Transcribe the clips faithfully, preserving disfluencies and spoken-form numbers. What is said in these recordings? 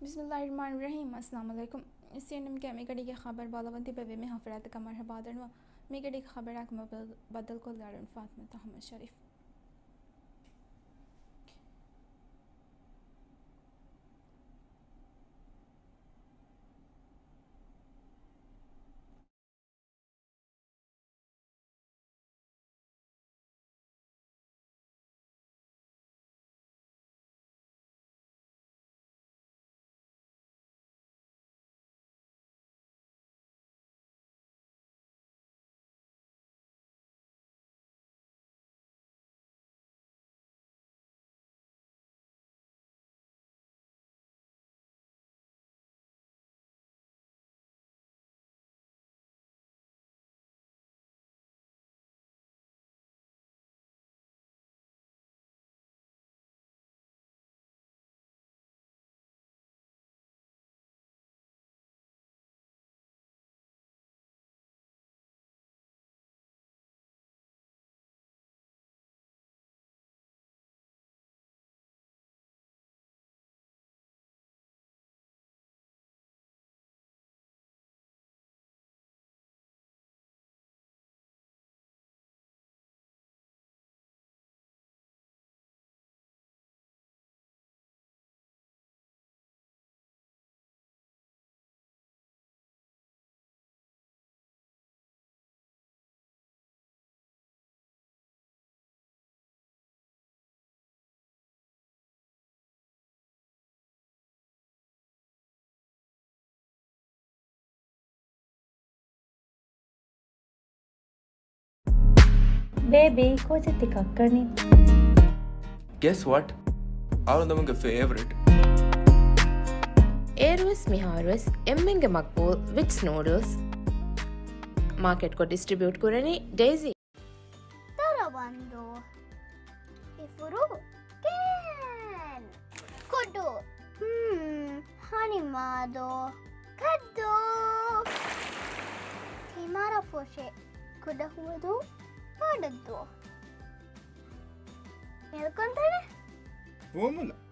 ބިސްމިއްލާހިއްރަޙްމާނިއްރަޙީމް. އައްސަލާމު ޢަލައިކުމް. ސީއެންއެމްގެ މިގަޑީގެ ޚަބަރު ބައްލަވަން ތިބެވި މި ހަފުރާތަކަށް މަރުޙަބާ ދަންނަވަން. މިގަޑީގެ ޚަބަރާއެކު ބައްދަލުކޮށްލާ އަޅުން ފާތިމަތު އަޙްމަދު ޝަރީފް. ބޭބީ، ކޯޗެއް ތި ކައްކަނީ؟ Guess what? އަޅުގަނޑުމެންގެ ފޭވަރިޓް. އޭރުވެސް މިހާރުވެސް އެންމެންގެ މަގްބޫލް ވިޓްސް ނޫޑްލްސް. މާކެޓްކޮށް ޑިސްޓްރިބިއުޓް ކުރަނީ ޑެއިސީ. ދަރަވަންދޫ. އިފުރު. ކޭން. ކުޑު. ހްމް. ހަނިމާދޯ. ކައްދޫ. ތިމަރަފުށި. ކުޑަހުވަދޫ. ޕާޑައްދޫ. މެލްކޮންތަނެ. ފުވައްމުލައް.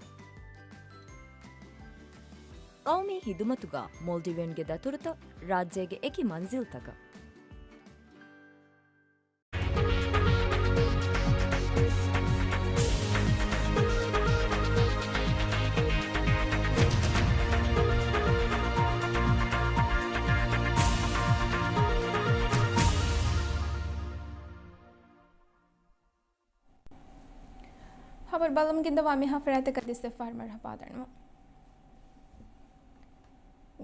ޤައުމީ ހިދުމަތުގަ މޯލްޑިވިއަންގެ ދަތުރުތައް ރާއްޖޭގެ އެކި މަންޒިލްތަކަށް. ޚަބަރު ބަލަމުގެ އިންދަވާ މި ހަފުރާތަކަށް ދިސްއެފްއާރް މަރުޙަބާ ދަންނަވަން.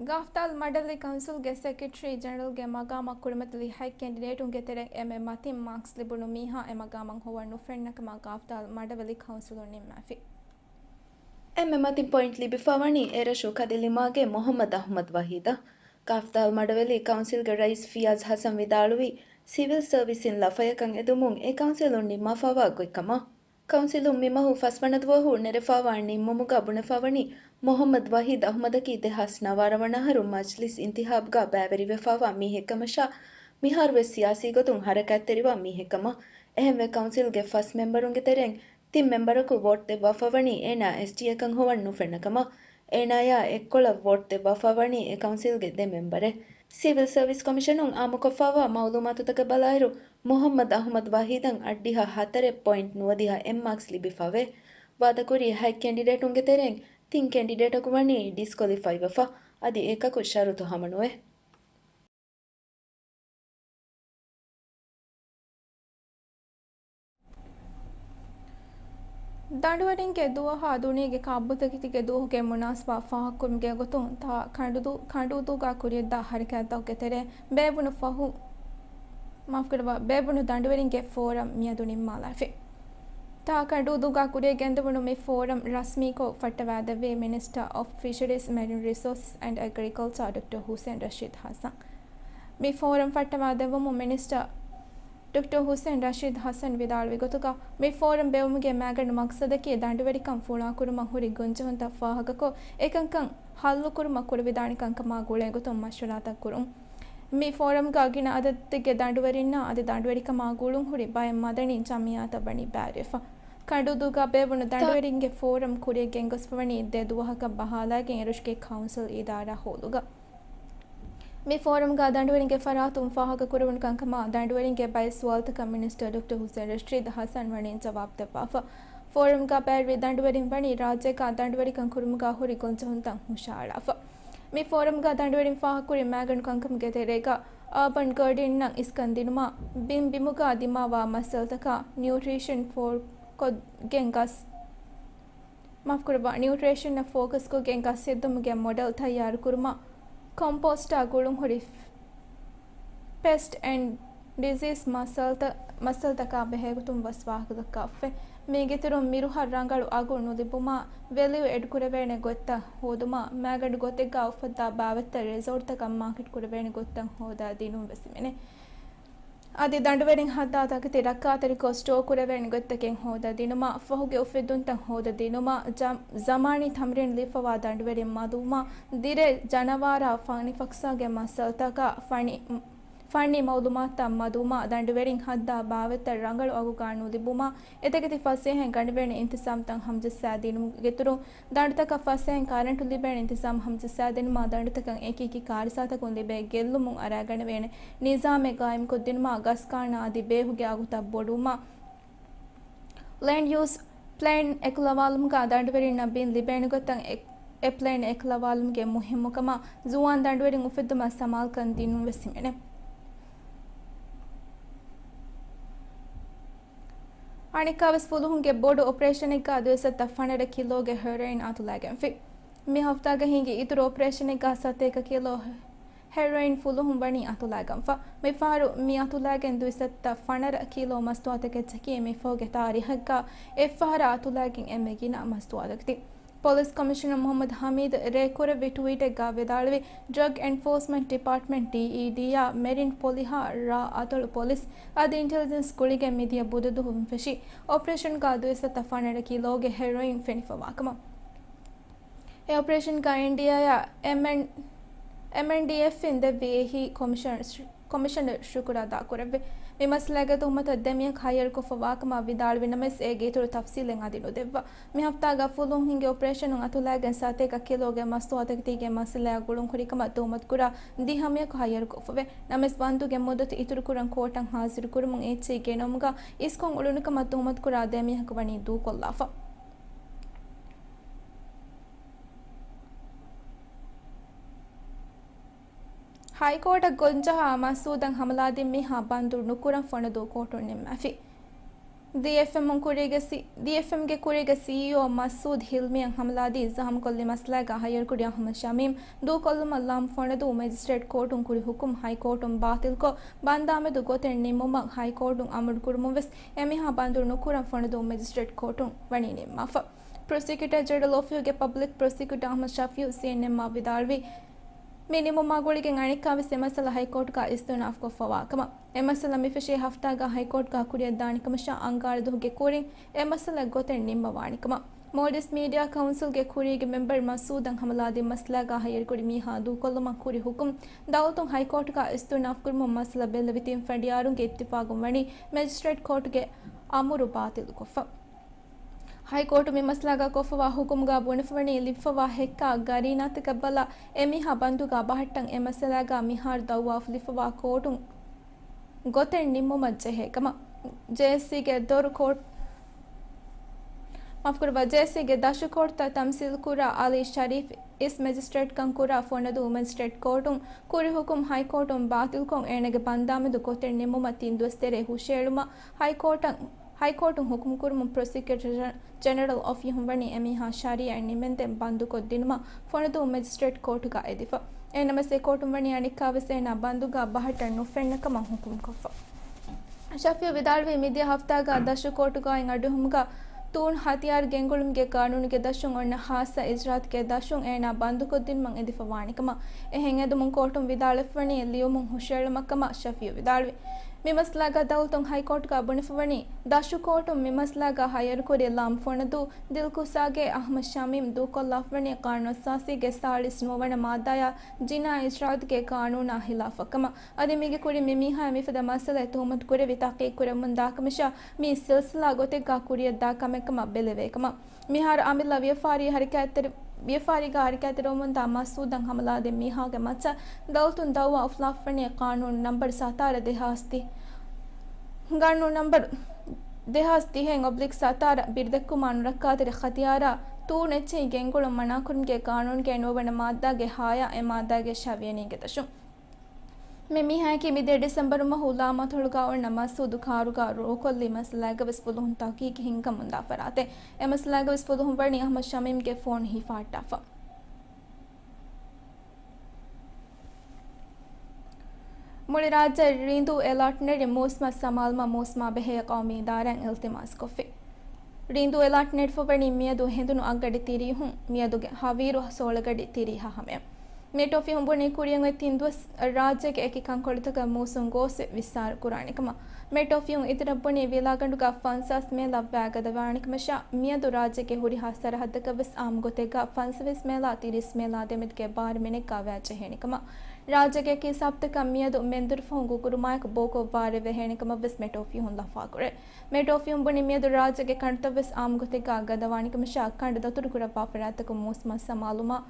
ގާފްދާލް މަޑަވެލި ކައުންސިލްގެ ސެކްރެޓަރީ ޖެނެރަލްގެ މަގާމަށް ކުރިމަތިލި ހަތް ކެންޑިޑޭޓުންގެ ތެރެއިން އެންމެ މަތިން މާކްސް ލިބުނު މީހާ އެ މަގާމަށް ހޮވަން ނުފެންނަ ކަމަށް ގާފްދާލް މަޑަވެލި ކައުންސިލުން ނިންމާފި. އެންމެ މަތިން ޕޮއިންޓް ލިބިފަވަނީ އެރަށު ކަލިލިމާގެ މުޙައްމަދު އަޙްމަދު ވަޙީދަށް. ގާފްދާލް މަޑަވެލި ކައުންސިލްގެ ރައީސް ފިޔާޒް ޙަސަން ވިދާޅުވީ، ސިވިލް ސަރވިސްއިން ލަފަޔަކަށް އެދުމުން އެ ކައުންސިލުން ނިންމާފައިވާ ގޮތްކަމަށް. ކައުންސިލުން މި މަހު ފަސްވަނަ ދުވަހު ނެރެފައިވާ ނިންމުމުގަ ބުނެފަވަނީ، މުޙައްމަދު ވަޙީދު އަޙްމަދަކީ ދެހާސް ނަވާރަ ވަނަ އަހަރު މަޖްލިސް އިންތިޚާބުގަ ބައިވެރިވެފައިވާ މީހެއްކަމަށާ، މިހާރުވެސް ސިޔާސީ ގޮތުން ހަރަކާތްތެރިވާ މީހެއްކަމަށް. އެހެންވެ، ކައުންސިލްގެ ފަސް މެމްބަރުންގެ ތެރެއިން ތިން މެމްބަރަކު ވޯޓް ދެއްވާފަވަނީ އޭނާ އެސްޓީއަކަށް ހޮވަން ނުފެންނަ ކަމަށް. އޭނާޔާ އެއްކޮޅަށް ވޯޓް ދެއްވާފަވަނީ އެ ކައުންސިލްގެ ދެ މެމްބަރެއް. ސިވިލް ސަރވިސް ކޮމިޝަނުން އާއްމުކޮށްފައިވާ މައުލޫމާތުތަކަށް ބަލާއިރު، މުޙައްމަދު އަޙްމަދު ވަޙީދަށް އަށްޑިހަ ހަތަރެއް ޕޮއިންޓް ނުވަދިހަ އެއް މާކްސް ލިބިފަވޭ. ވާދަކުރި ހަތް ކެންޑިޑޭޓުންގެ ތެރެއިން ތިން ކެންޑިޑޭޓަކު ވަނީ ޑިސްކޮލިފައިވެފަ، އަދި އެކަކު ޝަރުތު ހަމަނުވޭ. ދަނޑުވެރިންގެ ދުވަހާ ދުނިޔޭގެ ކާއްބުތަކެތީގެ ދުވަހުގެ މުނާސަބާ ފާހަގަކުރުމުގެ ގޮތުން ތާ ކަނޑުދޫ-، ކަނޑޫދޫގަ ކުރިޔަށްދާ ހަރަކާތްތަކުގެ ތެރޭ ބޭއްވުނު ފަހު، މާފުކުރައްވާ، ބޭއްވުނު ދަނޑުވެރިންގެ ފޯރަމް މިއަދު ނިންމާލާފި. ތާ ކަނޑޫދޫގަ ކުރިޔަށް ގެންދެވުނު މި ފޯރަމް ރަސްމީކޮށް ފައްޓަވާދެއްވީ މިނިސްޓަރ އޮފް ފިޝަރީޒް، މެރިން ރިސޯސަސް އެންޑް އެގްރިކަލްޗާ ޑޮކްޓަރ ހުސެން ރަޝީދު ޙަސަން. މި ފޯރަމް ފައްޓަވާދެއްވުމުން މިނިސްޓަރ ޑޮކްޓަރ ހުސެން ރަޝީދު ޙަސަން ވިދާޅުވި ގޮތުގަ، މި ފޯރަމް ބޭއްވުމުގެ މައިގަނޑު މަގްސަދަކީ ދަނޑުވެރިކަން ފުޅާކުރުމަށް ހުރި ގޮންޖެހުންތައް ފާހަގަކޮށް، އެކަންކަން ހައްލުކުރުމަށް ކުރިވިދާނެ ކަންކަމާ ގުޅޭ ގޮތުން މަޝްވަރާތައް ކުރުން. މި ފޯރަމްގަ ގިނަ އަދަދެއްގެ ދަނޑުވެރިންނާ އަދި ދަނޑުވެރިކަމާ ގުޅުން ހުރި ބައެއް މަދަނީ ޖަމިއްޔާތައް ވަނީ ބައިވެރިވެފަ. ކަނޑުދޫގަ ބޭއްވުނު ދަނޑުވެރިންގެ ފޯރަމް ކުރިއަށް ގެންގޮސްފަވަނީ ދެ ދުވަހަކަށް ބަހާލައިގެން އިރުޝިގެ ކައުންސިލް އިދާރާ ހޯލުގަ. މި ފޯރަމްގަ ދަނޑުވެރިންގެ ފަރާތުން ފާހަގަ ކުރެވުނު ކަންކަމަށް ދަނޑުވެރިންގެ ބައެއް ސުވާލުތަކަށް މިނިސްޓަރ ޑޮކްޓަރ ހުސެން ރަޝީދު ހަސަން ވަނީ ޖަވާބު ދެއްވާފަ. ފޯރަމްގަ ބައިވެރި ދަނޑުވެރިން ވަނީ ރާއްޖޭގަ ދަނޑުވެރިކަން ކުރުމުގަ ހުރި ގޮންޖެހުންތައް ހުށަހަޅާފަ. މި ފޯރަމްގަ ދަނޑުވެރިން ފާހަގަކުރި މައިގަނޑު ކަންކަމުގެ ތެރޭގަ އާބަން ގާޑިންއަށް އިސްކަން ދިނުމާ، ބިން ބިމުގަ ދިމާވާ މައްސަލަތަކާ، ނިއުޓްރީޝަން ފޯކަސްކޮށްގެން ގަސް، މާފުކުރައްވާ، ނިއުޓްރީޝަނަށް ފޯކަސްކޮށްގެން ގަސް ހެއްދުމުގެ މޮޑެލް ތައްޔާރުކުރުމާ، ކޮމްޕޯސްޓާ ގުޅުންހުރި ޕެސްޓް އެންޑް ޑިޒީސް މައްސަލަތަ-، މައްސަލަތަކާ ބެހޭގޮތުން ވެސް ވާހަކަ ދައްކާފައި. މީގެއިތުރުން މިރުހަށް ރަނގަޅު އަގު ނުލިބުމާ، ވެލިއު އެޑްކުރެވޭނެ ގޮތްތައް ހޯދުމާ، މައިގަނޑު ގޮތެއްގަ އުފައްދާ ބާވަތްތައް ރިސޯޓްތަކަށް މާކެޓް ކުރެވޭނެ ގޮތްތައް ހޯދާ ދިނުން ވެސް ހިމެނޭ. އަދި ދަނޑުވެރިން ހައްދާ ތަކެތި ރައްކާތެރިކޮށް ސްޓޯ ކުރެވޭނެ ގޮތްތަކެއް ހޯދާ ދިނުމާ، ފަހުގެ އުފެއްދުންތައް ހޯދާ ދިނުމާ، ޒަ-، ޒަމާނީ ތަމްރީން ލިބިފަވާ ދަނޑުވެރިން މަދުވުމާ، ދިރޭ ޖަނަވާރާ ފަނިފަކްސާގެ މައްސަލަތަކާ ފަނި، ފަންނީ މައުލޫމާތުތައް މަދުވުމާ، ދަނޑުވެރިން ހައްދާ ބާވަތްތައް ރަނގަޅު އަގުގަ ނުލިބުމާ، އެތަކެތި ފަސޭހައިން ގަނެވޭނެ އިންތިޒާމްތައް ހަމަޖައްސާ ދިނުމުގެ އިތުރުން، ދަނޑުތަކަށް ފަސޭހައިން ކަރަންޓު ލިބޭނެ އިންތިޒާމް ހަމަޖައްސާދިނުމާ، ދަނޑުތަކަށް އެކިއެކި ކާރިސާތަކުން ލިބޭ ގެއްލުމުން އަރާގަނެވޭނެ ނިޒާމެއް ގާއިމްކޮށްދިނުމާ، ގަސް ކާނާ އަދި ބޭހުގެ އަގުތައް ބޮޑުވުމާ، ލޭންޑް ޔޫސް ޕްލޭން އެކުލަވާލުމުގަ ދަނޑުވެރިންނަށް ބިން ލިބޭނެ ގޮތަށް އެ، އެ ޕްލޭން އެކުލަވާލުމުގެ މުހިއްމުކަމާ، ޒުވާން ދަނޑުވެރިން އުފެއްދުމަށް ސަމާލުކަން ދިނުން ވެސް ހިމެނޭ. އަނެއްކާވެސް ފުލުހުންގެ ބޮޑު އޮޕަރޭޝަނެއްގަ ދުއިސައްތަ ފަނަރަ ކިލޯގެ ހެރޮއިން އަތުލައިގެންފި. މި ހަފްތާގަ ހިނގި އިތުރު އޮޕަރޭޝަނެއްގަ ސަތޭކަ ކިލޯ ހެރޮއިން ފުލުހުން ވަނީ އަތުލައިގަންފަ. މިފަހަރު މި އަތުލައިގެން ދުއިސައްތަ ފަނަރަ ކިލޯ މަސްތުވާތަކެއް ޗެކީ މިފަހުގެ ތާރީހެއްގަ އެއްފަހަރާ އަތުލައިގެން އެންމެ ގިނަ މަސްތުވާތަކެތި. ޕޮލިސް ކޮމިޝަނަރ މުހައްމަދު ހަމީދު ރޭކުރެއްވި ޓްވީޓެއްގަ ވިދާޅުވި، ޑްރަގް އެންފޯސްމަންޓް ޑިޕާޓްމަންޓް، ޑީއީޑީ، އާ މެރިން ޕޮލިހާ ރ އަތޮޅު ޕޮލިސް އަދި އިންޓެލިޖެންސް ގުޅިގެން މިދިޔަ ބުދަ ދުވަހު ފެށި އޮޕަރޭޝަންގަ ދުއިސައްތަ ފަނަރަ ކިލޯގެ ހެރޮއިން ފެނިފަވާކަމަށް. އެ އޮޕަރޭޝަންގަ އެންޑީއައި، އެމްއެން، އެމްއެންޑީއެފް އިން ދެއްވި އެހީ ކޮމިޝަނަރ، ކޮމިޝަނަރ ޝުކުރު އަދާކުރެއްވި. މި މައްސަލައިގެ ތުހުމަތަށް ދެ މީހަކު ހައްޔަރުކޮށްފަވާކަމަށް ވިދާޅުވި ނަމަވެސް، އޭގެ އިތުރު ތަފްސީލެއް އަދި ނުދެއްވާ. މި ހަފްތާގަ ފުލުހުން ހިންގި އޮޕަރޭޝަނުން އަތުލައިގެން ސަތޭކަ ކިލޯގެ މަސްތުވާތަކެތީގެ މައްސަލައާ ގުޅުން ކުރިކަމަށް ތުހުމަތުކުރާ ދިހަ މީހަކު ހައްޔަރުކޮށްފަވޭ. ނަމަވެސް ބަންދުގެ މުއްދަތު އިތުރުކުރަން ކޯޓަށް ހާޒިރުކުރުމުން އެއްޗެހި ގެނައުމުގަ އިސްކޮށް އުޅުނުކަމަށް ތުހުމަތުކުރާ ދެ މީހަކު ވަނީ ދޫކޮށްލާފަ. ހައިކޯޓަށް ގޮންޖަހާ މަސްއޫދަށް ހަމަލާދިން މީހާ ބަންދު ނުކުރަން ފޮނަދޫ ކޯޓުން ނިންމާފި. ޑީއެފްއެމުން ކުރީގެ ސި-، ޑީއެފްއެމްގެ ކުރީގެ ސީއީއޯ މަސްއޫދް ހިލްމީއަށް ހަމަލާދީ ޒަހަމްކޮށްލި މައްސަލާގަ ހައްޔަރުކުރި އަހްމަދު ޝަމީމް ދޫކޮށްލުމަށް ލާމް ފޮނަދޫ މެޖިސްޓްރޭޓް ކޯޓުން ކުރި ހުކުމް ހައިކޯޓުން ބާތިލްކޮށް، ބަންދާމެދު ގޮތެއް ނިންމުމަށް ހައިކޯޓުން އަމުރު ކުރުމުން ވެސް އެމީހާ ބަންދު ނުކުރަން ފޮނަދޫ މެޖިސްޓްރޭޓް ކޯޓުން ވަނީ ނިންމާފަ. ޕްރޮސިކިއުޓަރ ޖެނެރަލް އޮފީހުގެ ޕަބްލިކް ޕްރޮސިކިއުޓަރ އަހްމަދު ޝަފީއު ސީއެންއެމްއާ ވިދާޅުވީ، މި ނިންމުމާ ގުޅިގެން އަނެއްކާވެސް އެ މައްސަލަ ހައިކޯޓުގަ އިސްތިއުނާފްކޮށްފަވާކަމަށް. އެ މައްސަލަ މިފެށީ ހަފްތާގަ ހައިކޯޓުގަ ކުރިއަށްދާނެކަމަށާ، އަންގާރަ ދުވަހުގެ ކުރިން އެ މައްސަލަ ގޮތެއް ނިންމަވާނެކަމަށް. މޯލްޑިވްސް މީޑިއާ ކައުންސިލްގެ ކުރީގެ މެމްބަރު މަސްއޫދަށް ހަމަލާދިން މައްސަލާގަ ހައްޔަރުކުރި މީހާ ދޫކޮށްލުމަށް ކުރި ހުކުމް ދައުލަތުން ހައިކޯޓުގަ އިސްތިއުނާފްކުރުމުން މައްސަލަ ބެއްލެވި ތިން ފަނޑިޔާރުންގެ އިއްތިފާގުން ވަނީ މެޖިސްޓްރޭޓް ކޯޓުގެ އަމުރު ބާތިލުކޮށްފަ. ހައިކޯޓު މި މައްސަލާގަ ކޮށްފަވާ ހުކުމުގަ ބުނެފަވަނީ ލިބިފަވާ ހެއްކާ ގަރީނާތަކަށް ބަލާ އެމީހާ ބަންދުގަ ބަހައްޓަން އެ މައްސަލާގަ މިހާރު ދައުވާއަށް ލިބިފަވާ ކޯޓުން ގޮތެއް ނިންމުމަށް ޖެހޭ ކަމަށް. ޖޭއެސްސީގެ ދޮރު ކޯޓް، މާފުކުރައްވާ، ޖޭއެސްސީގެ ދަށު ކޯޓްތައް ތަމްސީލްކުރާ އަލީ ޝަރީފް އިސް މެޖިސްޓްރޭޓްކަން ކުރާ ފޮނަދޫ މެޖިސްޓްރޭޓް ކޯޓުން ކުރި ހުކުމް ހައިކޯޓުން ބާތިލްކޮށް، އޭނާގެ ބަންދާމެދު ގޮތެއް ނިންމުމަށް ތިން ދުވަސް ތެރޭ ހުށައެޅުމަށް ހައިކޯޓަށް، ހައިކޯޓުން ހުކުމް ކުރުމުން ޕްރޮސިކިއުޓަރ ޖެނެރަލް އޮފީހުން ވަނީ އެމީހާ ޝަރީއަތް ނިމެންދެން ބަންދުކޮށްދިނުމަށް ފޮނަދޫ މެޖިސްޓްރޭޓް ކޯޓުގަ އެދިފަ. އެހެންނަމަވެސް އެ ކޯޓުން ވަނީ އަނެއްކާވެސް އޭނާ ބަންދުގަ ބަހައްޓަން ނުފެންނަ ކަމަށް ހުކުމްކޮށްފަ. ޝަފީއު ވިދާޅުވީ، މިދިޔަ ހަފްތާގަ ދަށު ކޯޓުގައި އަޑުއެހުމުގަ ތޫނު ހަތިޔާރު ގެންގުޅުމުގެ ގާނޫނުގެ ދަށުން އޮންނަ ހާއްސަ އިޖްރާއަތުގެ ދަށުން އޭނާ ބަންދުކޮށްދިނުމަށް އެދިފަވާނެކަމަށް އެހެން އެދުމުން ކޯޓުން ވިދާޅުވެފަވަނީ ލިޔުމުން ހުށައެޅުމަށްކަމަށް ޝަފީއު ވިދާޅުވި. މި މައްސަލާގަ ދައުލަތުން ހައިކޯޓުގަ ބުނެފަވަނީ، ދަށު ކޯޓުން މި މައްސަލާގަ ހައްޔަރުކުރި ލާމް ފޮނަދޫ ދިލްކުސާގެ އަޙްމަދު ޝަމީމް ދޫކޮށްލާފަވަނީ ޤާނޫނު އަސާސީގެ ސާޅީސް ނުވަވަނަ މާއްދާޔާ ޖިނާއީ އިޖްރާއަތުގެ ޤާނޫނާ ޚިލާފަށް ކަމަށް. އަދި މީގެ ކުރިން މި މީހާއަށް މިފަދަ މައްސަލައެއް ތުހުމަތު ކުރެވި ތަޙްޤީޤު ކުރަމުން ދާކަމަށާ، މީ ސިލްސިލާ ގޮތެއްގަ ކުރިޔަށްދާ ކަމެއް ކަމަށް ބެލެވޭ ކަމަށް. މިހާރު އަމިއްލަ ވިޔަފާރީ ހަރަކާތްތެރި-، ވިޔަފާރީގަ ހަރަކާތްތެރިވަމުންދާ މަސްއޫދަށް ހަމަލާދޭ މީހާގެ މައްޗަށް ދައުލަތުން ދައުވާ އުފުލާފަވަނީ ޤާނޫނު ނަންބަރު ސަތާރަ ދެހާސް ތި-، ޤާނޫނު ނަންބަރު ދެހާސް ތިހެއް އޮބްލިކް ސަތާރަ ބިރުދެއްކުމާ ނުރައްކާތެރި ޚަތިޔާރާ ތޫނު އެއްޗެހި ގެންގުޅުން މަނާކުރުމުގެ ޤާނޫނުގެ ނުވަވަނަ މާއްދާގެ ހާޔާ އެ މާއްދާގެ ޝަވިޔަނީގެ ދަށުން. މި މީހާއަކީ މިދިޔަ ޑިސެމްބަރު މަހު ލާމަތޮޅުގަ އޮންނަ މަސްއޫދު ކާރުގަ ރޯކޮށްލި މައްސަލާގަވެސް ފުލުހުން ތަޙްޤީޤު ހިންގަމުންދާ ފަރާތެއް. އެ މައްސަލާގަވެސް ފުލުހުން ވަނީ އަޙްމަދު ޝަމީމްގެ ފޯނު ހިފާއްޓާފަ. މުޅި ރާއްޖެ ރީނދޫ އެލާޓް ނެރި މޫސުމަށް ސަމާލުމަށް މޫސުމާ ބެހޭ ޤައުމީ އިދާރާއިން އިލްތިމާސް ކޮށްފި. ރީނދޫ އެލާޓް ނެރިފަވަނީ މިއަދު ހެނދުނު އަށްގަޑި ތިރީހުން، މިއަދުގެ ހަވީރު ސޯޅަ ގަޑި ތިރީހާ ހަމަޔަށް. މެޓް އޮފީހުން ބުނީ ކުރިއަށް އޮތް ތިން ދުވަސް ރާއްޖޭގެ އެކި ކަންކޮޅުތަކަށް މޫސުން ގޯސްވެ ވިއްސާރު ކުރާނެ ކަމަށް. މެޓް އޮފީހުން އިތުރަށް ބުނީ ވިލާގަނޑުގަ ފަންސާސް މޭލާ ވައި ގަދަވާނެކަމަށާ، މިއަދު ރާއްޖޭގެ ހުރިހާ ސަރަހައްދަކަށް ވެސް އާއްމު ގޮތެއްގަ ފަންސަވީސް މޭލާ ތިރީސް މޭލާ ދެމެދުގެ ބާރު މިނެޓްގަ ވައި ޖެހޭނެ ކަމަށް. ރާއްޖޭގެ އެކި ސާފްތަކަށް މިއަދު މެންދުރުފަހުން ގުގުރުމާއެކު ބޯކޮށް ވާރޭ ވެހޭނެ ކަމަށް ވެސް މެޓް އޮފީހުން ލަފާކުރޭ. މެޓް އޮފީހުން ބުނީ މިއަދު ރާއްޖޭގެ ކަނޑުތައް ވެސް އާއްމު ގޮތެއްގަ ގަދަވާނެކަމަށާ، ކަނޑު ދަތުރުކުރައްވާ ފަރާތްތަކުން މޫސުމަށް ސަމާލުމަށް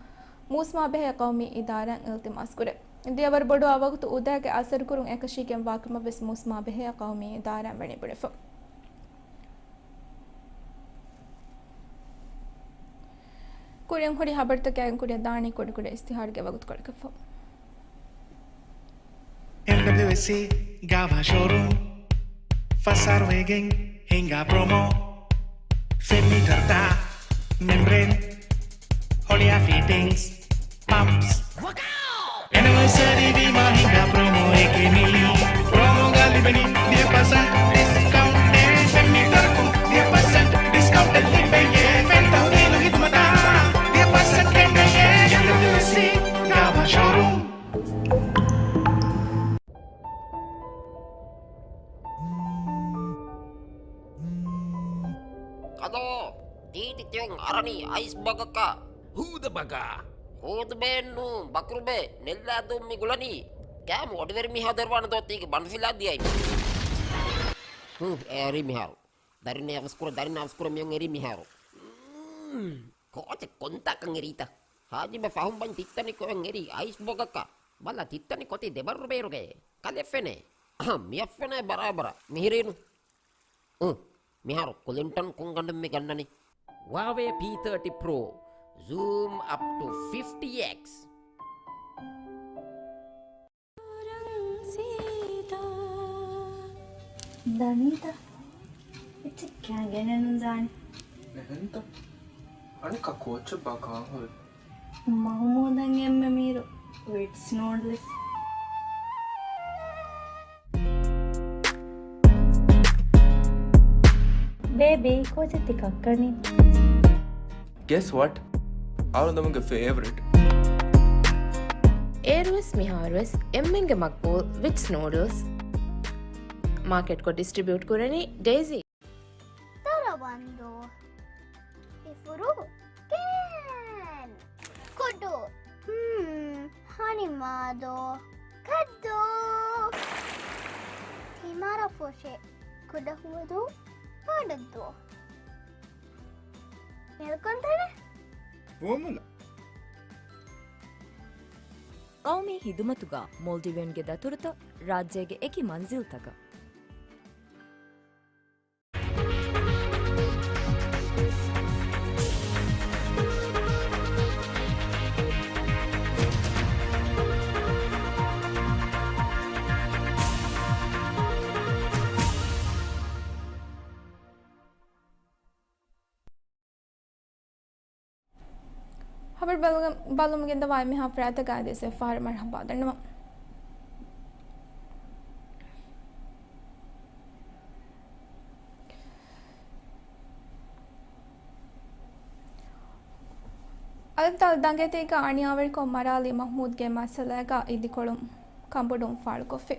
މޫސުމާ ބެހޭ ޤައުމީ އިދާރާއިން އިލްތިމާސް ކުރޭ. ދިޔަވަރު ބޮޑުވާ ވަގުތު އުދާގެ އަސަރު ކުރުން އެކަށީގެންވާކަމަށް ވެސް މޫސުމާ ބެހޭ ޤައުމީ އިދާރާއިން ވަނީ ބުނެފަ. ކުރިން ހުރި ހަބަރުތަކާއި ކުރިއަށް ދާނީ ކުޑަކުޑަ އިސްތިހާރުގެ ވަގުތުކޮޅަކަށްފަހު. އެމްޑަބްލިއުއެސްސީ ގާވާ ޝޯރޫމް ފަސް އަހަރު ވެގެން ހިނގާ ޕްރޮމޯ. ފެން މީޓަރުތައް، މެމްބްރޭން، ހޮޅިއާ ފިޓިންގްސް، ޕަމްޕްސް. އެނިވަރސަރީ ވީމާ ހިނގާ ޕްރޮމޯއެކޭ މީ. ޕްރޮމޯގަ ލިބެނީ ވިހި ޕަސެންޓް ޑިސްކައުންޓެއް. ފެން މީޓަރަކުން ވިހި ޕަސެންޓް ޑިސްކައުންޓެއް ލިބެޔޭ. ފެން ތަހުލީލު ހިދުމަތާ ވިހި ޕަސެންޓް ގެންނެޔޭ. އެމްޑަބްލިއުއެސްސީ ގާވާ ޝޯރޫމް. ކަލޯ، ތީތި ތިޔަން އަރަނީ އައިސް ބަގަކަށް. ހޫދަ ބަގާ. ހޫދަ ބޭން ނޫން، ބަކުރު ބޭ، ނެއްލާ ދުން މި ގުޅަނީ. ކާމު އޮޑިވެރި މީހާ ދޮރުވާނެ ދޯ ތީގެ ބަނޑު ފިލާ ދިޔައިން. ހު، އެ އެރީ މިހާރު. ދަރިން އަވަސްކުރަ، ދަރިން އަވަސްކުރަ މިޔޮން އެރީ މިހާރު. މް، ކޯޗެއް ކޮންތާކަން އެރީތަ؟ ހާޖިބަ ފަހުން ބަން ތިއްތަނި ކޮއަށް އެރީ އައިސް ބޮގަކަށް. ބަލަ ތިއްތަނި ކޮތީ ދެބައްރު ބޭރުގައޭ. ކަލެ ފެނޭ. އަހަ، މިއަށް ފެނޭ ބަރާބަރަށް. މިހިރީނު. އު، މިހާރު ކުލިންޓަން ކޮން ގަނޑެއް މި ގަންނަނީ؟ ހުއާވޭ ޕީ ތާޓީ ޕްރޯ. ޒޫމް އަޕް ޓު ފިފްޓީ އެކްސް. ދަނީތަ؟ އެއްޗެއް ކާން ގެނެއް ނުދާނެ. އެހެންތަ؟ އަނެއްކާ ކޯޗެއް ބާ ކާން ހުރި؟ މަހުމޫދަށް އެންމެ މީރު ވިޓްސް ނޫޑްލްސް. ބޭބީ، ކޯޗެއް ތި ކައްކަނީ؟ Guess what? އަޅުގަނޑުގެ ފޭވަރިޓް. އޭރުވެސް މިހާރުވެސް އެންމެންގެ މަގްބޫލް ވިޓްސް ނޫޑްލްސް. މާކެޓްކޮށް ޑިސްޓްރިބިއުޓް ކުރަނީ ޑޭޒީ. ތަރަވަންދޫ. އިފުރު. ކޭން. ކުޑު. ހުން. ހަނިމާދޯ. ކައްދޫ. ތިމަރަފުށި. ކުޑަހުވަދޫ. ޕާޑައްދޫ. މެލްކޮންތަނެ. ފުވައްމުލައް. ޤައުމީ ހިދުމަތުގަ މޯލްޑިވިއަންގެ ދަތުރުތައް ރާއްޖޭގެ އެކި މަންޒިލްތަކަށް. ހަބަރު ބަލުމުގެ-، ބަލުމުގެ ދަވާ މިހާ ފަރާތަކާ ދޭސް ފަހަރު މަރުޙަބާ ދަންނަވަން. އަލަންތާލު ދަނގޭތީގަ އަނިޔާވެރިކޮށް މަރާލި މަހްމޫދުގެ މައްސަލައިގަ އިދިކޮޅު ކަނބޮޑުވުން ފާޅުކޮށްފި.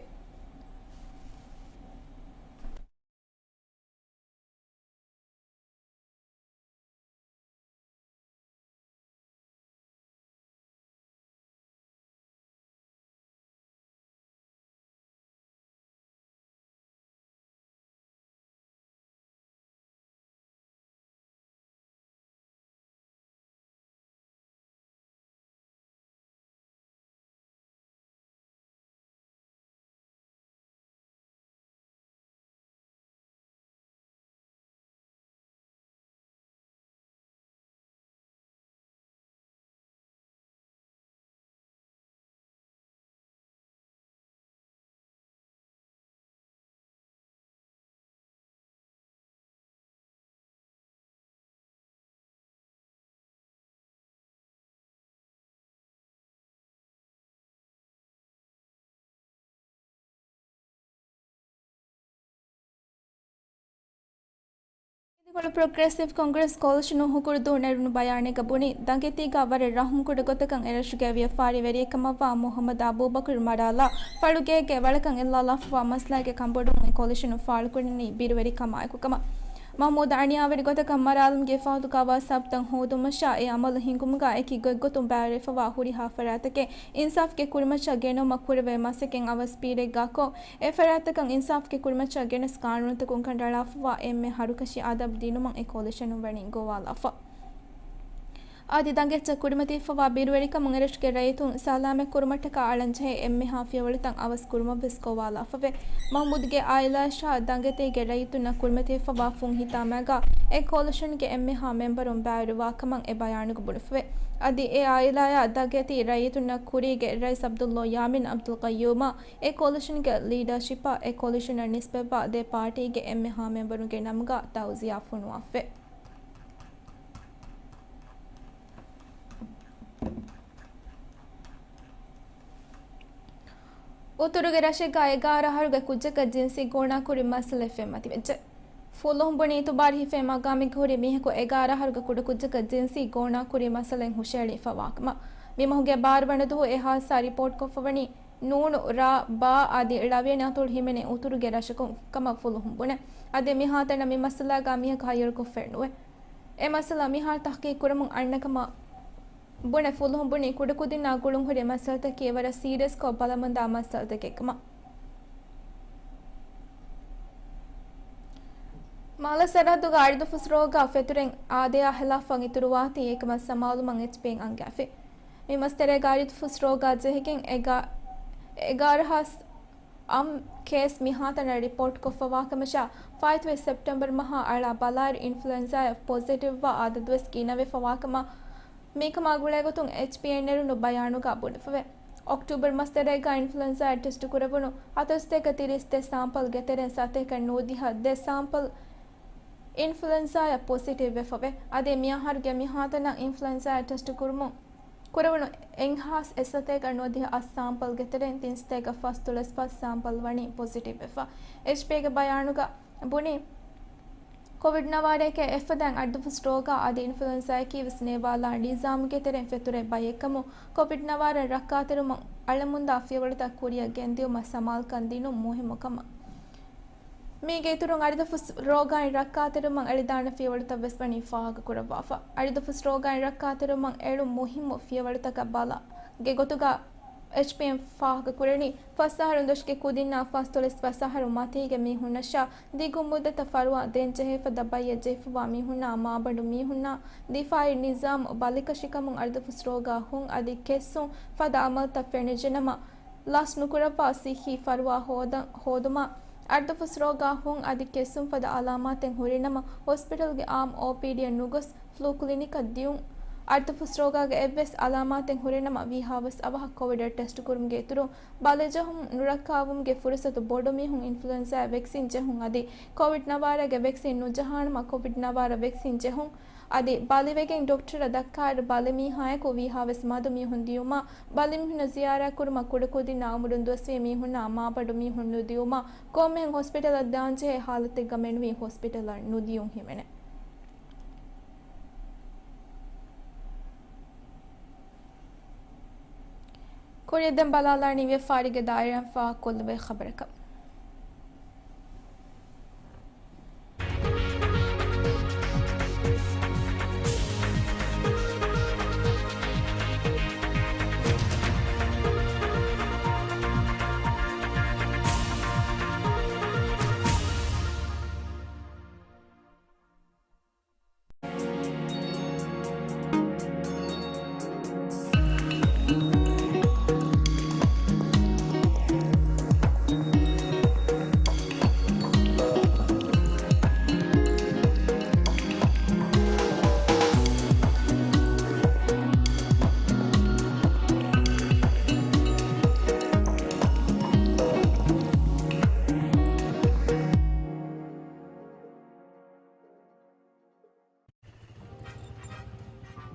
ކޮޅު ޕްރޮގްރެސިވް ކޮންގްރެސް ކޯލިޝަނުން ހުކުރުދޫ ނެރުނު ބަޔާނެއްގަ ބުނީ، ދަނގެތީގަ ވަރަށް ރަހުމްކުޑަ ގޮތަކަށް އެރަށުގެ ވިޔަފާރިވެރިއެއް ކަމަށްވާ މުހައްމަދު އަބޫބަކުރު މަރާލާ ފަޅުގޭގެ ވަޅަކަށް އެއްލާލާފަވާ މަސްލައިގެ ކަންބޮޑުވުން އެ ކޯލިޝަނުން ފާޅުކުރަނީ ބިރުވެރިކަމާއެކު ކަމަށް. މަހްމޫދު އަނިޔާވެރި ގޮތަކަށް މަރާލުމްގެ ފަހުތުގަ ވާ ސަބްތައް ހޯދުމަށާ އެ އަމަލު ހިންގުމުގަ އެކި ގޮތްގޮތުން ބައިވެރިވެފަވާ ހުރިހާ ފަރާތްތަކެއް އިންސާފްގެ ކުރިމައްޗަށް ގެނައުމަށް ކުރެވޭ މަސައްކަތް އަވަސް ބީރެއްގާކޮށް، އެ ފަރާތްތަކަށް އިންސާފްގެ ކުރިމައްޗަށް ގެނެސް ގާނޫނުތަކުން ކަނޑައަޅާފަވާ އެންމެ ހަރުކަށި އަދަބު ދިނުމަށް އެ ކޯލިޝަނުން ވަނީ ގޮވާލާފަ. އަދި ދަނގެއްޗަށް ކުރިމަތިވެފަވާ ބިރުވެރިކަމުން އެރަށުގެ ރައްޔިތުން ސަލާމަތް ކުރުމަށްޓަކާ އަޅަންޖެހޭ އެންމެހާ ފިޔަވަޅުތައް އަވަސް ކުރުމަށް ވެސް ގޮވާލާފަވޭ. މަހްމޫދުގެ އާއިލާއަށާ ދަނގެތީގެ ރައްޔިތުންނަށް ކުރިމަތިވެފަވާ ފުން ހިތާމައިގާ އެ ކޯލިޝަންގެ އެންމެހާ މެމްބަރުން ބައިވެރިވާ ކަމަށް އެ ބަޔާނުގަ ބުނެފަވޭ. އަދި އެ އާއިލާއާ ދަނގެތީ ރައްޔިތުންނަށް ކުރީގެ ރައީސް ޢަބްދުﷲ ޔާމީން ޢަބްދުލްޤައްޔޫމާ އެ ކޯލިޝަންގެ ލީޑަރޝިޕަށް އެ ކޯލިޝަނަށް ނިސްބަތްވާ ދެ ޕާޓީގެ އެންމެހާ މެމްބަރުންގެ ނަމުގަ ތައުޒިޔާ ފޮނުވާފަވޭ. އުތުރުގެ ރަށެއްގަ އެގާރަ އަހަރުގެ ކުއްޖަކަށް ޖިންސީ ގޯނާކުރި މައްސަލައެއް ފެންމަތިވެއްޖެ. ފުލުހުން ބުނީ އިތުބާރު ހިފޭ މަގާމެއްގަ ހުރި މީހަކު އެގާރަ އަހަރުގެ ކުޑަކުއްޖަކަށް ޖިންސީ ގޯނާކުރި މައްސަލައިން ހުށައެޅިފަ ވާކަމަށް. މި މަހުގެ ބާރަ ވަނަ ދުވަހު އެ ހާދިސާ ރިޕޯޓްކޮށްފަ ވަނީ ނޫނު، ރ، ބ އަދި ޅަވިޔަނި އަތޮޅު ހިމެނޭ އުތުރުގެ ރަށަކުން ކަމަށް ފުލުހުން ބުނޭ. އަދި މިހާތަނަށް މި މައްސަލާގާ މީހަކު ހައްޔަރުކޮށްފައެއް ނުވޭ. އެ މައްސަލަ މިހާރު ތަހްޤީޤު ކުރަމުން އަންނަ ކަމަށް ބުނެ ފުލުހުން ބުނީ ކުޑަކުދިންނާ ގުޅުންހުރި މައްސަލަތަކީ ވަރަށް ސީރިއަސްކޮށް ބަލަމުންދާ މައްސަލަތަކެއް ކަމަށް. މާލެ ސަރަހައްދުގަ އަޑިދުފުސް ރޯގާ ފެތުރެން އާދަޔާ ހިލާފަށް އިތުރުވާތީ އެކަމަށް ސަމާލުވުމަށް އެޗްޕީއެން އަންގާފި. މި މަސްތެރޭގަ އަޑިދުފުސް ރޯގާ ޖެހިގެން އެގާ-، އެގާރަ ހާސް އަށް ކޭސް މިހާތަނަށް ރިޕޯޓްކޮށްފަވާކަމަށާ، ފާއިތުވި ސެޕްޓެމްބަރު މަހާ އަޅާ ބަލާއިރު އިންފުލުއެންޒާއަށް ޕޮޒިޓިވްވާ އަދަދުވެސް ގިނަވެފަވާކަމަށް މިކަމާ ގުޅޭގޮތުން އެޗްޕީއެން ނެރުނު ބަޔާނުގަ ބުނެފަވޭ. އޮކްޓޫބަރު މަސްތެރޭގަ އިންފުލުއެންޒާއަށް ޓެސްޓުކުރެވުނު ހަތަރުސަތޭކަ ތިރީސް ދެ ސާމްޕަލްގެ ތެރެއިން ސަތޭކަ ނުވަދިހަ ދެ ސާމްޕަލް އިންފުލުއެންޒާއަށް ޕޮޒިޓިވްވެފަވޭ. އަދި މިއަހަރުގެ މިހާތަނަށް އިންފުލުއެންޒާއަށް ޓެސްޓު ކުރުމުން ކުރެވުނު އެއްހާސް އެއްސަތޭކަ ނުވަދިހަ އަށް ސާމްޕަލްގެ ތެރެއިން ތިންސަތޭކަ ފަސްދޮޅަސް ފަސް ސާމްޕަލް ވަނީ ޕޮޒިޓިވްވެފަ. އެޗްޕީގެ ބަޔާނުގަ ބުނީ، ކޮވިޑް ނަވާރައެކޭ އެއްފަދައިން އަޑިދުފުސް ރޯގާ އަދި އިންފުލުއެންޒާއަކީ ވެސް ނޭވާލާ ނިޒާމުގެ ތެރެއިން ފެތުރޭ ބައެއްކަމުން، ކޮވިޑް ނަވާރަ ރައްކާތެރިވުމަށް އަޅަމުންދާ ފިޔަވަޅުތައް ކުރިއަށް ގެންދިއުމަށް ސަމާލުކަން ދިނުން މުހިއްމު ކަމަށް. މީގެ އިތުރުން އަޑިދުފުސް ރޯގާއިން ރައްކާތެރިވުމަށް އެޅިދާނެ ފިޔަވަޅުތައް ވެސް ވަނީ ފާހަގަކުރައްވާފަ. އަޑިދުފުސް ރޯގާއިން ރައްކާތެރިވުމަށް އެޅުން މުހިއްމު ފިޔަވަޅުތަކަށް ބަލާ ގެ ގޮތުގަ އެޗްޕީއެން ފާހަގަކުރަނީ، ފަސް އަހަރުން ދޮށުގެ ކުދިންނާ ފަސްދޮޅަސް ފަސް އަހަރު މަތީގެ މީހުންނަށާ ދިގު މުއްދަތަށް ފަރުވާ ދޭންޖެހޭ ފަދަ ބައްޔެއް ޖެހިފަވާ މީހުންނާ މާބަނޑު މީހުންނާ ދިފާއީ ނިޒާމު ބަލިކަށިކަމުން އަޑިދުފުސް ރޯގާ ހުން އަދި ކެއްސުން ފަދަ އަމަލުތައް ފެނިގެންނަމަ، ލަސް ނުކުރައްވާ ސިއްހީ ފަރުވާ ހޯދަ-، ހޯދުމަށް އަޑިދުފުސް ރޯގާ ހުން އަދި ކެއްސުން ފަދަ އަލާމާތެއް ހުރިނަމަ، ހޮސްޕިޓަލްގެ އާއްމު އޯޕީޑީއަށް ނުގޮސް، ފްލޫ ކްލިނިކަށް ދިޔުން. އަޑިދުފުސް ރޯގާގެ އެއްވެސް އަލާމާތެއް ހުރިނަމަ، ވީހާވެސް އަވަހަށް ކޮވިޑަށް ޓެސްޓުކުރުމުގެ އިތުރުން ބަލިޖެހުން ނުރައްކާވުމުގެ ފުރުސަތު ބޮޑު. މީހުން އިންފުލުއެންޒާއަށް ވެކްސިން ޖެހުން އަދި ކޮވިޑް ނަވާރަގެ ވެކްސިން ނުޖަހާނަމަ ކޮވިޑް ނަވާރަ ވެކްސިން ޖެހުން. އަދި ބަލިވެގެން ޑޮކްޓަރަށް ދައްކާއިރު ބަލިމީހާއަކު ވީހާވެސް މަދު މީހުން ދިޔުމާ، ބަލިމީހުންނަށް ޒިޔާރާތްކުރުމަށް ކުޑަކުދިންނާ އުމުރުން ދުވަސްވީ މީހުންނާ މާބަނޑު މީހުން ނުދިޔުމާ، ކޮންމެހެން ހޮސްޕިޓަލަށް ދާންޖެހޭ ހާލަތެއްގަ މެނުވީ ހޮސްޕިޓަލަށް ނުދިޔުން ހިމެނޭ. ކުރިއަށް ދެން ބަލާލާނީ ވިޔަފާރީގެ ދާއިރާއިން ފާހަގަކޮށްލެވޭ ޚަބަރަކަށް.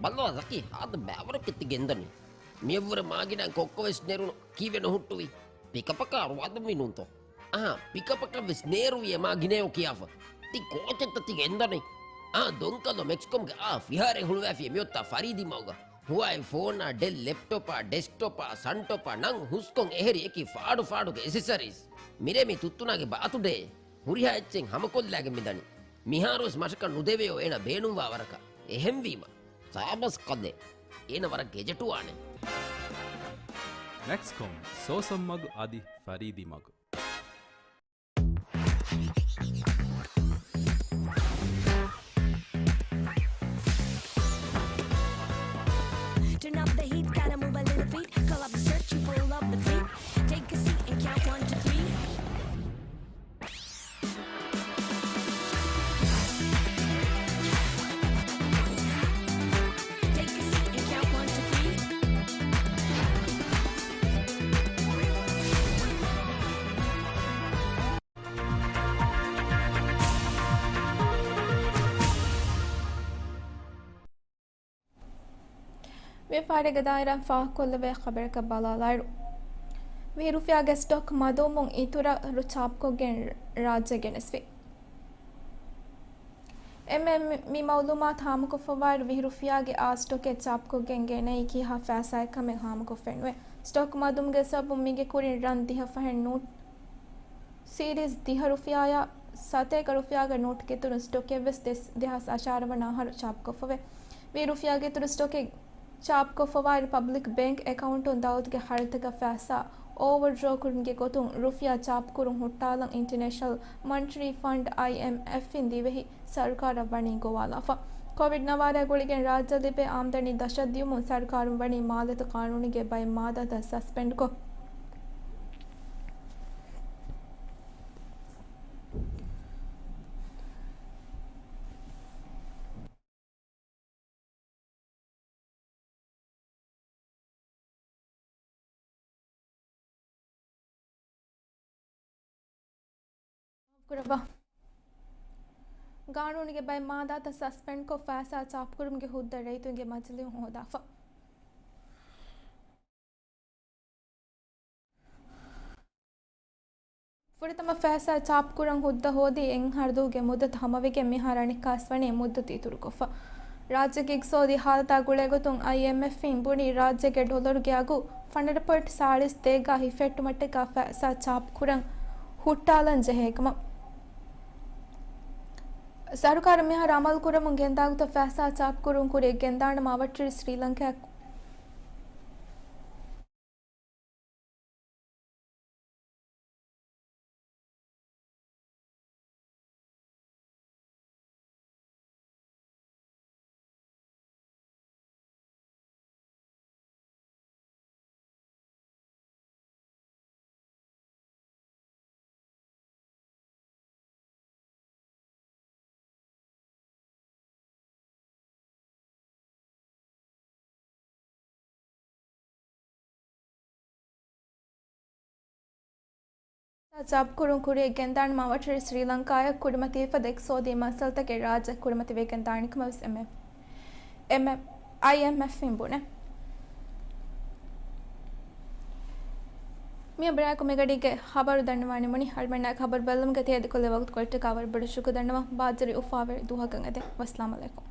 ބައްލަވާ ޒަކީ، ހާދަ ބައިވަރަކަށް ތި ގެންދަނީ. މިއަށްވުރެ މާގިނައިން ކޮއްކޮވެސް ނެރުނު ކީއްވެ ނުހުއްޓުވީ؟ ޕިކަޕަކާ އަރުވާދަންވީ ނޫންތޯ؟ އަހާ، ޕިކަޕަކަށްވެސް ނޭރުވި އެ މާގިނަޔޯ ކިޔާފަ. ތި ކޯޗެއްތަ ތި ގެންދަނީ؟ އާ ދޮންކަލޯ މެކްސްކޮމްގެ އާ ފިހާރައެއް ހުޅުވައިފިއެއް މިއޮތާ ފަރީދީ މަގުގަ. ހުވާއި ފޯނާ، ޑެލް ލެޕްޓޮޕާ، ޑެސްކްޓޮޕާ، ސަންޓޮޕާ ނަން ހުސްކޮން އެހެރި އެކި ފާޑު ފާޑުގެ އެސެސަރީސް. މިރޭ މި ތުއްތުނާގެ ބާތުޑޭ ހުރިހާ އެއްޗެއް ހަމަކޮށްލާގެން މިދަނީ. މިހާރުވެސް މަށަކަށް ނުދެވެޔޯ އޭނަ ބޭނުންވާ ވަރަކަށް. އެހެންވީމަ، ތާބަސް ކަލޭ. އޭނަ ވަރަށް ގެޖެޓުވާނެ. މެކްސްކޮމް، ސޯސަން މަގު އަދި ފަރީދީ މަގު. Turn up the heat, gotta move a little feet. Call up the search, you pull up the feet. Take a seat and count one, two, three. Take a seat and count one, two, three. މި ފަހަރުގެ ދާއިރާ ފާހަގަކޮށްލެވޭ ޚަބަރަކަށް ބަލާލާއިރު، ވިހި ރުފިޔާގެ ސްޓޮކް މަދުވުމުން އިތުރަށް ރު ޗާޕްކޮށްގެން ރާއްޖެ ގެނެސްފި. އެމްއެމް މި މައުލޫމާތު ހާމަކޮށްފައިވާއިރު، ވިހި ރުފިޔާގެ އާ ސްޓޮކެއް ޗާޕްކޮށްގެން ގެނައީ ކިހާ ފައިސާއެއްކަމެއް ހާމަކޮށްފައެއްނުވޭ. ސްޓޮކް މަދުވުމުގެ ސަބަބުން މީގެ ކުރިން ރަން ދިހަ ފަހެއް ނޫޓް ސީރީޒް ދިހަ ރުފިޔާއާ ސަތޭކަ ރުފިޔާގެ ނޯޓުގެ އިތުރުން ސްޓޮކެއްވެސް ދެ ހާސް އަށާރަ ވަނަ އަހަރު ޗާޕްކޮށްފަވޭ. ވިހި ރުފިޔާގެ އިތުރު ސްޓޮކެއް ޗާޕްކޮށްފަވާއިރު، ޕަބްލިކް ބޭންކް އެކައުންޓުން ދައުލަތުގެ ޚަރަދުތަކަށް ފައިސާ އޯވަރޑްރޯ ކުރުމުގެ ގޮތުން ރުފިޔާ ޗާޕްކުރުން ހުއްޓާލަން އިންޓަރނޭޝަނަލް މޮނިޓަރީ ފަންޑް، އައިއެމްއެފް، އިން ދިވެހި ސަރުކާރަށް ވަނީ ގޮވާލާފަ. ކޮވިޑް ނަވާރަ ގުޅިގެން ރާއްޖެ ލިބޭ އާމްދަނީ ދަށަށް ދިޔުމުން ސަރުކާރުން ވަނީ މާލޭތު ޤާނޫނުގެ ބައެއް މާއްދާތައް ސަސްޕެންޑްކޮށް، ކުރައްވާ. ގާނޫނުގެ ބައެއް މާއްދާތައް ސަސްޕެންޑްކޮށް، ފައިސާ ޗާޕްކުރުމުގެ ހުއްދަ ރައްޔިތުންގެ މަޖިލީހުން ހޯދާފަ. ފުރަތަމަ ފައިސާ ޗާޕްކުރަން ހުއްދަ ހޯދީ އެއް އަހަރު ދުވަހުގެ މުއްދަތު ހަމަވެގެން، މިހާރު އަނެއްކާވެސް ވަނީ މުއްދަތު އިތުރުކޮށްފަ. ރާއްޖޭގެ އިގްތިސޯދީ ހާލަތާ ގުޅޭގޮތުން އައިއެމްއެފް އިން ބުނީ، ރާއްޖޭގެ ޑޮލަރުގެ އަގު ފަނަރަ ޕޮއިންޓް ސާޅީސް ދޭއްގާ ހިފެއްޓުމަށްޓަކާ ފައިސާ ޗާޕްކުރަން ހުއްޓާލަން ޖެހޭކަމަށް. ސަރުކާރުން މިހާރު އަމަލުކުރަމުން ގެންދާ ގޮތަށް ފައިސާ ޗާޕްކުރުން ކުރިއަށް ގެންދާނަމަ އަވަށްޓެރި ސްރީލަންކާއަށް ޗާޕްކުރުން ކުރިއަށް ގެންދާނަމަ އަވަށްޓެރި ސްރީލަންކާއަށް ކުރިމަތިވިފަދަ އިގްތިސޯދީ މައްސަލަތަކެއް ރާއްޖެ ކުރިމަތިވެގެން ދާނެ ކަމަށް ވެސް އެމްއެފް، އެމްއެފް، އައިއެމްއެފް އިން ބުނޭ. މިއަށް ބުނާއެކު މިގަޑީގެ ޚަބަރު ދަންނަވާ ނިމުނީ. އަޅުމެންނާ ޚަބަރު ބައްލަމުގެ ތޭދި ކޮށްލި ވަގުތު ކޮޅަށްޓަކާ ވަރަށް ބޮޑަށް ޝުކުރު ދަންނަވަން. ބާއްޖަވެރި އުފާވެރި ދުވަހަކަށް އެދެން. ވައްސަލާމް އަލައިކުމް.